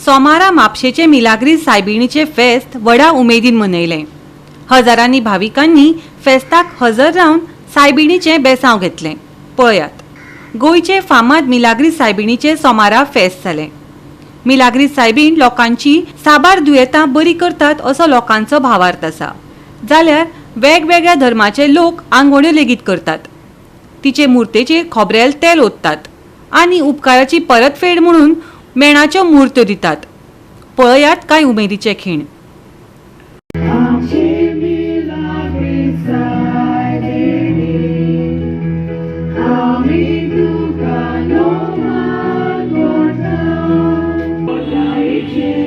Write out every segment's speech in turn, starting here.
सोमारा म्हापशेचे मिलाग्रीस सायबिणीचे फेस्त व्हडा उमेदीन मनयलें. हजारांनी भाविकांनी फेस्ताक हजर रावन सायबिणीचें बेसांव घेतलें. पळयात, गोंयचे फामाद मिलाग्रीस सायबिणीचे सोमारा फेस्त जालें. मिलाग्रीस सायबीण लोकांची साबार दुयेंतां बरी करतात असो लोकांचो भावार्थ आसा, जाल्यार वेगवेगळ्या धर्माचे लोक आंगवण्यो लेगीत करतात. तिचे मुर्तेचेर खोबरेल तेल ओततात आनी उपकाराची परतफेड म्हणून मेणाच्यो मुर्त्यो दितात. पळयात कांय उमेदीचे खीण. आमची मिलाग्रीस सायबिणी, आमी तुका नमन करता. पोटायेचें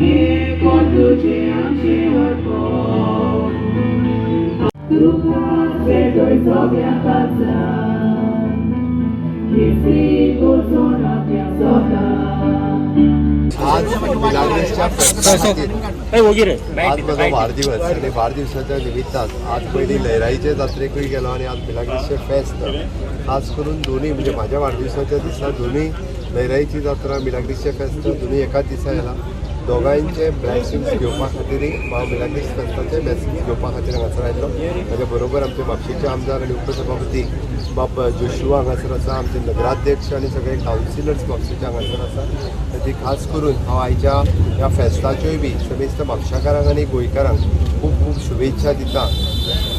हें कोण तुजें आमचें अर्पण, तुका सेटय सगळ्या काळजान, ख्रिस्ती गोरजण आपल्या सोता. आज मिलाग्रीसच्या फेस्ता खातीर आज म्हजो वाडदिवस आनी वाडदिवसाच्या निमित्तान आज पयलीं लयराईचे जात्रेकूय गेलो आनी आज मिलाग्रीसचें फेस्त. खास करून दोनूय, म्हणजे म्हाज्या वाडदिवसाच्या दिसा दोनूय, लयराईची जात्रा, मिलाग्रीसचें फेस्त, दोनूय एकाच दिसा येला. दोगांयचे ब्लॅसिंग्स घेवपा खातीरय, हांव मिलाग्रीस फेस्ताचे ब्लॅसिंग्स घेवपा खातीर हांगासर आयल्लो. म्हज्या बरोबर आमचे म्हापशेचे आमदार आनी उपसभापती बाब जोशुआ हांगासर आसा, आमचे नगराध्यक्ष आनी सगळे कावन्सिलर्स म्हापशेचे हांगासर आसा. ती खास करून हांव आयच्या ह्या फेस्ताच्योय बी समेस्त म्हापशाकारांक आनी गोंयकारांक खूब खूब शुभेच्छा दिता.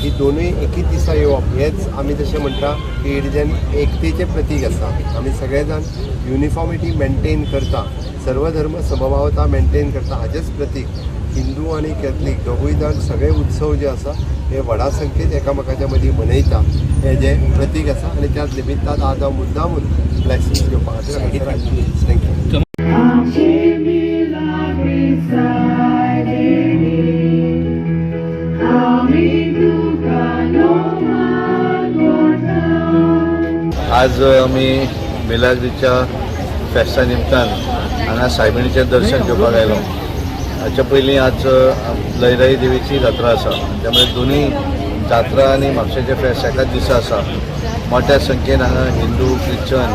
ही दोनूय एकीच दिसा येवप हेच आमी जशें म्हणटा की it is an एकतेचें प्रतीक आसा. आमी सगळे जाण युनिफॉर्मिटी मेंटेन करता, सर्वधर्म समभावता मेंटेन करता, हाजेंच प्रतीक. हिंदू आनी कॅथलीक दोगूय जाण सगळे उत्सव जे आसा हे व्हडा संख्येन एकामेकाच्या मदीं मनयता, हें जें प्रतीक आसा. आनी त्याच निमित्तान आज हांव मुद्दामून ब्लॅसिंग्स घेवपा खातीर हांगासर आयलो. Thank you. आमची मिलाग्रीस सायबिणी, आमी तुका नमन करता. आज आमी मिलाग्रीच्या फेस्ता निमतान हांगा सायबिणीचें दर्शन घेवपाक आयलो. हाच्या पयलीं आज लयराई देवीची जात्रा आसा. त्यामुळे दोनूय जात्रा आनी म्हापशेचें फेस्त एकाच दिसा आसा. मोठ्या संख्येन हांगा हिंदू, क्रिश्चन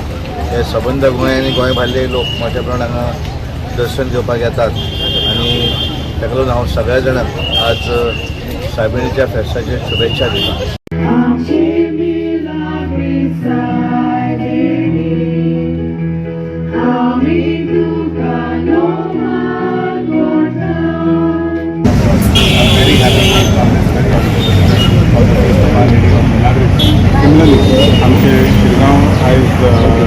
हे सबंद गोंय आनी गोंय भायले लोक मोठ्या प्रमाणात हांगा दर्शन घेवपाक येतात आनी ताका लागून हांव सगळ्या जाणांक आज सायबिणीच्या फेस्ताच्यो शुभेच्छा दिता. आमची मिलाग्रीस सायबिणी, आमी तुका नमन करता. I'm very happy on this very auspicious day of the feast of Our Lady of Milagres. Similarly, आमचे शिरगांव आयज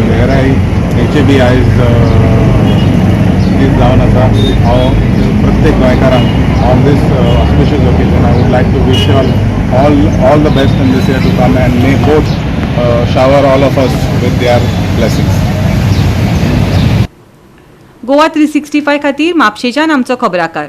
लयराई हेचे बी आयज दीस जावन आसा. हांव प्रत्येक गोंयकारांक on this auspicious occasion I would like to wish all the best in this year to come and may both shower all of us with their blessings. Goa 365 खातीर म्हापशेच्यान आमचो खबराकार.